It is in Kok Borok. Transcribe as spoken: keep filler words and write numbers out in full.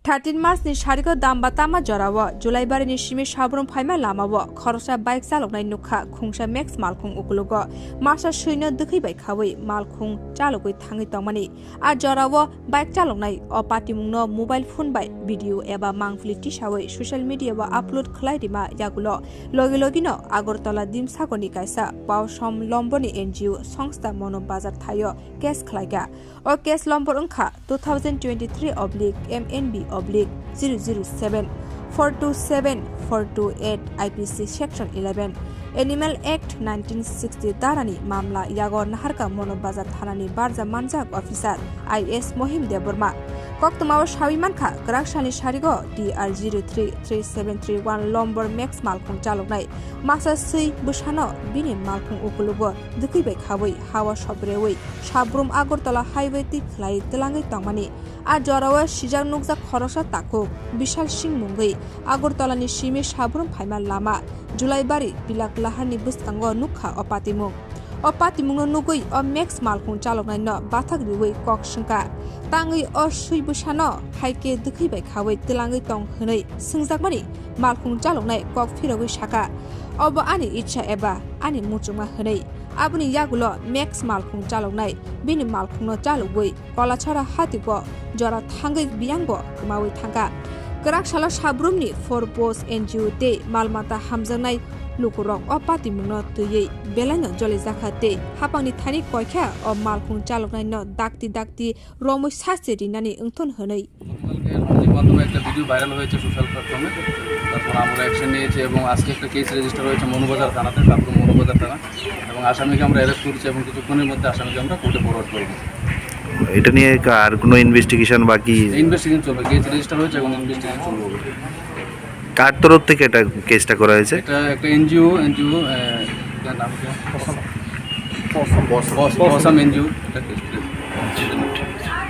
Thirteen March ni sarigo Damba Tama jorao Julaibari ni simi sabrum phaima lamao khoroksa bike chaloknai nukha khungsa Max malkhung ukulugo masa swino dwkhwi bai khawi malkhung chalogwi thangwi tongmani. A jorao bike chaloknai o patimungno mobile phone bai video eba mangpili tisawi social media o upload khlai rima yagulo logi logino Agartala Dimsagoni kaisa Pausom Lomboni N G O songstha Mono Bazar thaio case khlaikha. O case lombor wngkha two thousand twenty-three oblique M N B oblique zero zero seven, four two seven, four two eight I P C section eleven, Animal Act nineteen sixty darani mamla yago naharkha Mono Bazar thanani barja manjak officer I S Mohim Debbarma. Koktwmao sawi mankha, kwrak salni sarigo T R zero three three seven three one lombor Max malkhung chaloknai masa swi bwsano bini malkhung ukulugo dwkhwi bai khawi hawa soprewi sabrum Agartala highway twi khlai twlangwi tongmani. A jorao sijak nukjak khoroksa takhuk Bishal Singh mungwi Agartala ni simi sabrum phaima lama Julaibari Pilak Laharni bwskango nukha o patimung. O patimungno nugwi o Max malkhung chaloknaino bathak riwi kok swngkha. Tangwi o swi bwsano hai khe dwkhwi bai khawi twlangwi tong hwnwi swngjakmani malkhung chaloknai kok phirogwi sakha, "Obo ani icha eba ani muchungma," hwnwi. Aboni yagulo Max malkhung chaloknai bini malkhungno chalogwi Kolachara hatiko jora thangwi biyangbo kwmawi thangkha. Kwrak salo sabrumni Four Post N G O tei mal mata hamjaknai lukurok o patimungno twiwi belaino jolijakha tei hapangni thani koikha o malkhung chaloknaino dakti dakti romwi sasti rinani wngthun hwnwi. গতকালকে সামাজিক মাধ্যমে একটা video viral হয়েছে সোশ্যাল প্ল্যাটফর্মে। তারপর আমরা অ্যাকশন নিয়েছি এবং আজকে একটা কেস রেজিস্টার হয়েছে মৌলভীবাজার থানাতে, তারপর মৌলভীবাজার থানা, এবং আসামিকে আমরা অ্যারেস্ট করেছি এবং কিছুক্ষণের মধ্যে আসামিকে আমরা কোর্টে ফরওয়ার্ড করবো। এটা নিয়ে কা-, আর কোনো ইনভেস্টিগেশন বাকি? ইনভেস্টিগেশন চলবে, কেস রেজিস্টার হয়েছে এবং ইনভেস্টিগেশন শুরু হবে। কার তরফ থেকে এটা কেসটা করা হয়েছে? এটা একটা এনজিও, এনজিও, আহ, এটার নাম কি? পসম। পসম। পসম এনজিও, এটা কেস।